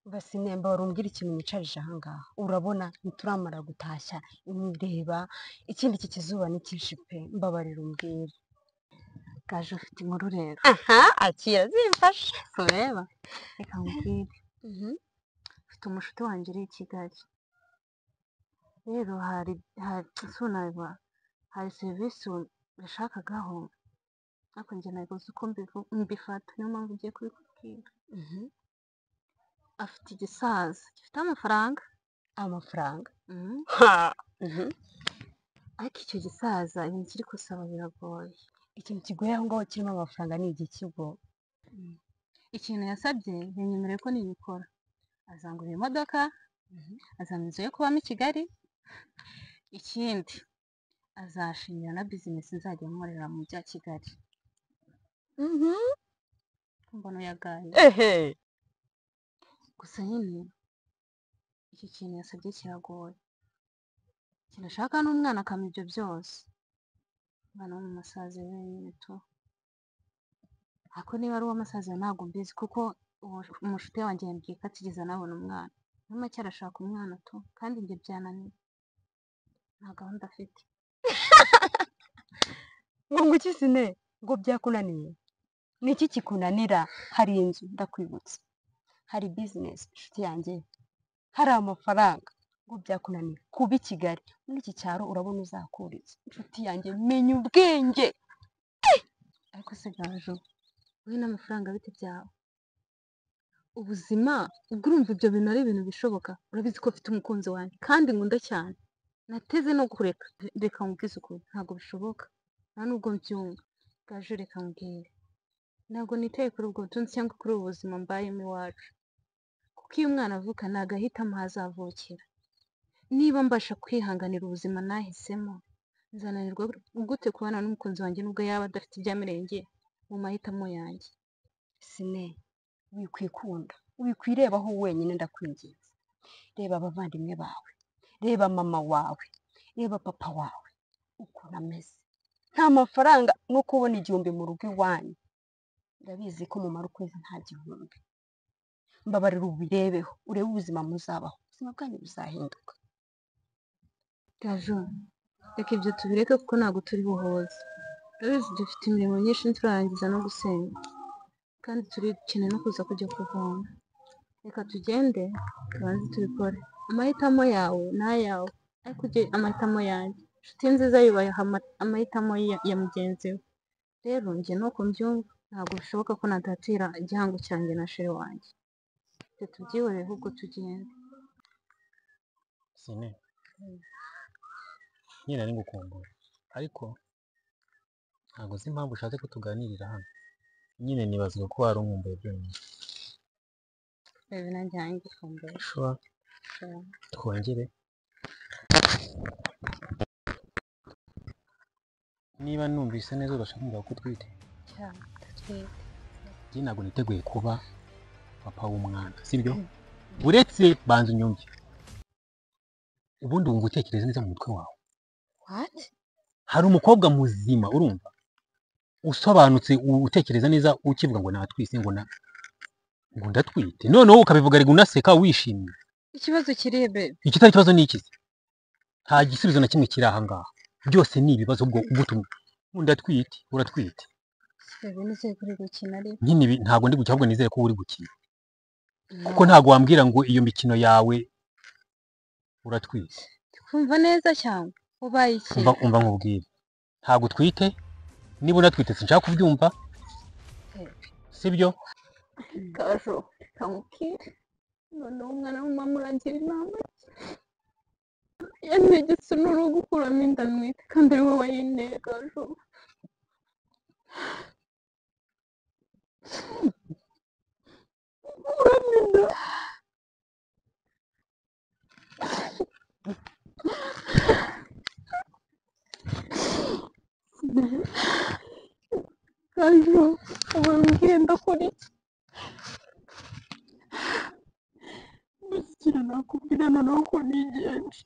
Basinemba wari umbwira ikintu wicarije aha ngaha. Urabona ntituramara gutashya reba ikindi iki kizuba ni cyinshi pe, mbabarira umbwire. Gaje ufite inkuru rero. Aha, akira zimfasha. Ureba? Reka nkubwire. Mfite umushuti wanjye uri i Kigali. Rero hari hari serivisi yashakagaho ariko njye nabuze uko mbifata, niyo mpamvu ngiye kubikubwira. Afite igisaza gifite amafaranga. Amafaranga? Ariko icyo gisaza ibintu kiri gusaba biragoye. Ikintu kigoye aho ngaho kirimo amafaranga ni igikigo. Ikintu yasabye yanyemereye ko nibikora azangurira imodoka, azampa inzu yo kubamo i Kigali, ikindi azashingira na bizinesi nzajya nkorera mu bya Kigali. Mbona uyagaye. Gusa nyine iki kintu yasabye kiragoye. Ikintu ashaka ni umwana akampa ibyo byose. Umwana wo mu masaziro wenyine tu. Ariko niba ari uw'amasaziro ntabwo mbizi kuko umushuti wanjye yambwiye ko atigeze anabona umwana. Muri make arashaka umwana tu, kandi njye byananiye. Nta gahunda afite. Ngo nguki Sine, ngo byakunaniye? Ni iki kikunanira? Hari inzu ndakwibutsa, hari bizinesi inshuti yanjye, hari amafaranga, ngo byakunaniye kuba i Kigali muri iki cyaro urabona uzakura iki? Inshuti yanjye menya ubwenge. Ariko se Gaju, wowe n'amafaranga bite byawe? Ubuzima ubwo urumva ibyo bintu ari ibintu bishoboka? Urabizi ko mfite umukunzi wanjye kandi nkunda cyane, nateze no kureka. Reka nkubwize ukuri, ntabwo bishoboka, nta nubwo mbyumva. Gaju reka nkubwire, ntabwo nitaye kuri ubwo butunzi cyangwa kuri ubu buzima mbayemo iwacu, kuko iyo umwana avuka ntabwo ahitamo aho azavukira. Niba mbasha kwihanganira ubuzima nahisemo, nzananirwa gute kubana n'umukunzi wanjye nubwo yaba adafite ibyamirenge mu mahitamo yanjye? Sine, wikwikunda, wikwirebaho wenyine ndakwinginze. Reba abavandimwe bawe, reba mama wawe, reba papa wawe ukuntu ameze. Nta mafaranga no kubona igihumbi mu rugo iwanyu. Ndabizi ko mumara ukwezi nta gihumbi. Mbabarira ubirebeho, urebe ubuzima muzabaho, ubuzima bwanyu buzahinduka. Gaju, reka ibyo tubireke kuko ntabwo turi buhuze. Urabizi dufite imirimo myinshi ntiturangiza no gusenga, kandi turikeneye no kuza kujya kuvoma. Reka tugende tubanze tubikore. Amahitamo yawe ni ayawe, ariko ujye amahitamo yanjye. Inshuti nziza yubaha amahitamo ya mugenzi we. Rero njye nuko mbyumva, ntabwo bishoboka ko natatira igihango cyanjye na shere wanjye. Reka tubyihorere ahubwo tugende. Sine, nyine nari ngukumbuye, ariko ntabwo nzi impamvu ushatse ko tuganirira hano. Nyine nibazaga ko wari unkumbuye byonyine. Reba nanjye yangikumbuye. Sure, twongere. Niba numvise neza urashaka kumbwira ko utwite? Cyane, ndatwite. Njye ntabwo niteguye kuba papa w'umwana, sibyo? Uretse banza unyumve. Ubundi wumva utekereza neza mu mutwe wawe. What? Hari umukobwa muzima urumva usobanutse utekereza neza ukivuga ngo natwise ngo na ngo ndatwite, noneho ukabivuga ariko unaseka wishimye. Ikibazo kiri he babe? Ikitari ikibazo ni iki se? Nta gisubizo na kimwe kiri aha ngaha, byose ni ibibazo. Ubwo ubutumwa ndatwite uratwite. Babe nizeye ko uri gukina ariko. Nyine ibi ntabwo ndi gukina, ahubwo nizere ko uri gukina, kuko ntabwo wambwira ngo iyo mikino yawe uratwite. Kumva neza cyangwa ubaye iki? Umva nkubwire, ntabwo utwite. Niba unatwite sinshaka kubyumva, sibyo? Gaju, reka nkubwire. Noneho umwana w'umama urangira inama ki? Yantegetse n'urugo gukuramo inda ntwite kandi ari wowe wayinteye Gaju. Gukuramo inda. Gaju, ubu mbwire ndakora iki? Gusa ikintu nakubwira noneho ko nigenje,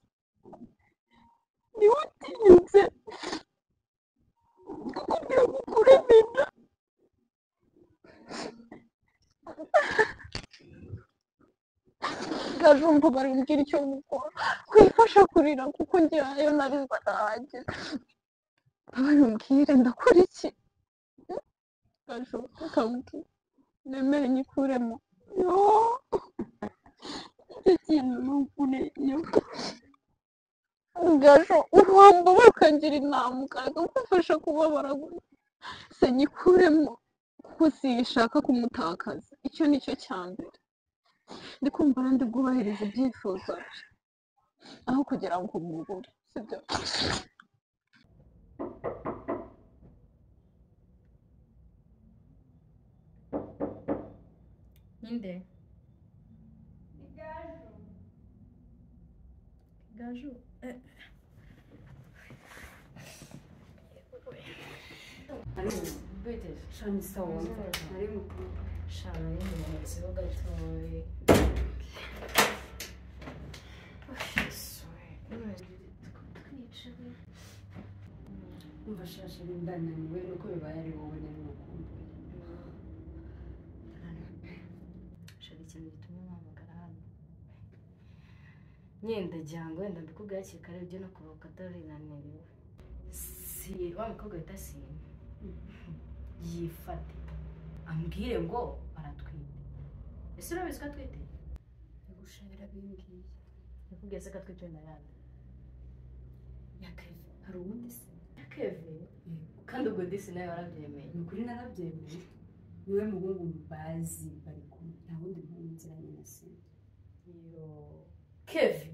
niba utinyutse kukubwira ngo ukuremo inda. Gaju mbabarira icyo gukora kwifasha kurira kuko njyayo narizwa arahagije mbabarira ndakora iki Gaju ukambwira nemere nyikuremo yo icyo kintu ni ukuri Gaju wambabara ukangira inama ukareka kumfasha kubabara se nyikuremo kuko sinshaka kumutakaza icyo nicyo cya mbere ndi kumva ndi bwubahiriza ibyifuzo bye aho kugira ngo umubure sibyo Ninde? Ni Gaju. Gaju. Shani sawa. Nari mukuru. Shani umunsi ho gatoya. Umva shasha ndananiwe nuko bibaye ari wowe nari mukumbuye. Shari ikintu gitumye mpamagara hano. Nyenda ndagira ngo wenda mbikubwire hakiri kare ibyo no kuruhuka atarinaniriwe. Si wa mukobwa wita Sima. Yifate ambwire ngo baratwite. Ese urabizi ko atwite? Yagusha yarabimbwiye. Yakubwiye se ko atwite na yande? Ya Keve. Hari uwundi se? Ya Keve? Kandi ubwo disi nawe warabyemeye. Ni ukuri narabyemeye. Niwe muhungu bazi bari kumwe. Nta wundi muhungu nziranye na Sima. Yo Keve.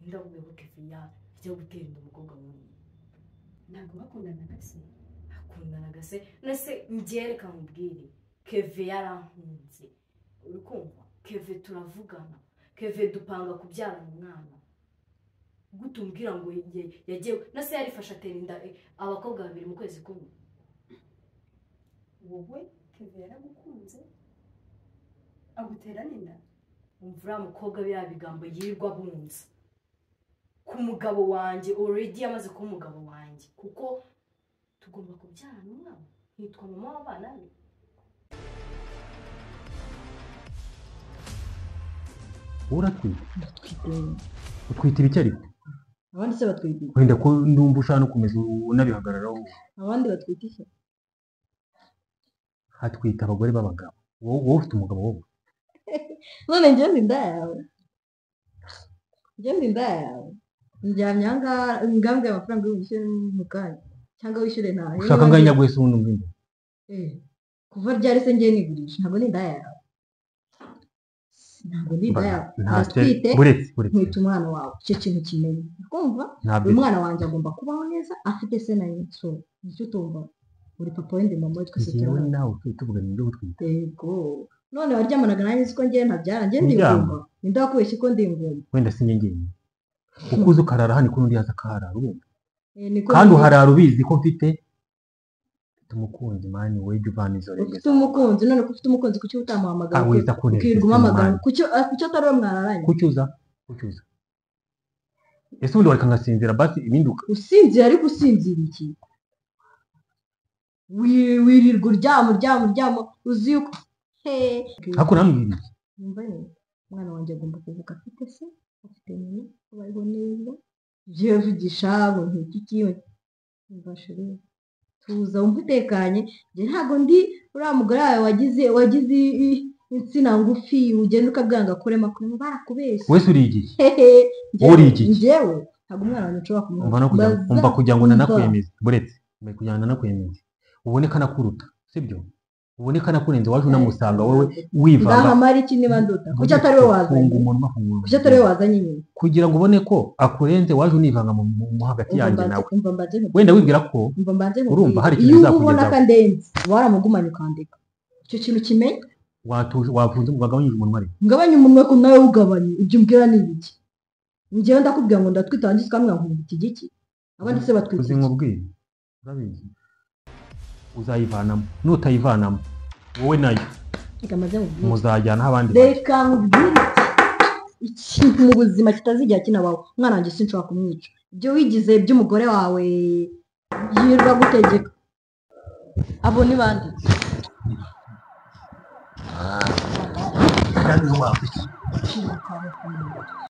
Ndakubwiye ko Keve yajya gutera inda umukobwa munini. Ntabwo bakundanaga se? Akundanaga se nase njye reka nkubwire Keve yarankunze uri kumva Keve turavugana Keve dupanga kubyarana umwana gute umbwira ngo yagiye nase yarifashe atera inda abakobwa babiri mu kwezi kumwe wowe Keve yaragukunze agutera n'inda umva uriya mukobwa biriya bigambo yirirwa abunza ku mugabo wanjye already yamaze kuba umugabo wanjye kuko tugomba kubyarana umwana nkitwa mama w'abana be. Uratwite? Ndatwite. Utwite ibiki ariko? Abandi se batwite iki? Wenda ko ndumva ushaka no kumeza unabihagararaho. Abandi batwite iki? Hatwite abagore b'abagabo. Wowe ufite umugabo wowe. None njye ndi inda yawe. Njye ndi inda yawe. Ndyamye aha ngaha ngambwe amafaranga y'ubukene mu kanya. Cyangwa wishyure ntahe. Ushaka nganya gwese ubundi umvinde. Kuva ryari se ngiye nigurisha ntabwo ni inda yawe. Ntabwo ni inda yawe. Ndatwite nkwita umwana wawe. Icyo kintu kimenye. Kumva? Uyu mwana wanjye agomba kubaho neza afite se na nyina. So nicyo utumva. Uri papa wende mama we twese turabana. Njyewe nawe tuvugana ibyo gutwita. Yego. None waryamanaga nanjye siko ngiye ntabyara ngiye ndi ingumba. Ninde wakubeshye ko ndi ingumba? Wenda si njye njyenyine. Uko uza ukarara hano niko n'undi yaza akaharara urumva. Kandi uharara ubizi ko mfite umukunzi mani we jya uvana izo rege. Ufite umukunzi none ko ufite umukunzi kuki utamuhamagara? Ukirirwa umuhamagara kuki atari we mwararanye? Kuki uza? Kuki uza? Ese ubundi wareka ngasinzira basi ibindi usinzira ariko usinzira iki? Wirirwa uryama uryama uryama uzi yuko ariko urambwira iki? Numva umwana wanjye agomba kuvuka afite se afite nyina abayeho neza ibyo yavugisha ngo ntiki umva chérie tuza wumva utekanye njye ntabwo ndi uriya mugore wawe wagize insina ngufi ugenda ukabwanga kurema kurema barakubeshye. Wese uri igiki? Uri igiki? Njyewe ntabwo umwana wanjye nshobora kumuha. Umva kugira ngo nanakwemeze buretse kugira ngo nanakwemeze ubone ko anakuruta sibyo ubone ko anakurenze waje unamusanga wowe wivanga ndahamara iki niba nduta kuki atari we wazanye kuki atari we wazanye nyine kugira ngo ubone ko akurenze waje univanga mu hagati yanjye nawe wenda wibwira ko urumva hari ikintu bizakugezaho iyo ubona ko andenze waramugumanye ukandeka icyo kintu kimenye watuje wafunze wagabanyije umunwa ariko ngabanye umunwa ko nawe ugabanye ibyo umbwira ni ibiki njyewe ndakubwira ngo ndatwita wangize ukambwira ngo iki giki abandi se batwita iki uzi urabizi uzayivanamo nutayivanamo wowe nayo muzajyana abandi. Reka nkubwire ikintu mu buzima kitazigera kinabaho umwana wanjye sinshobora kumwica ibyo wigize by'umugore wawe yirirwa gutegeka abo ni bande? Agaciro kawe kumenya.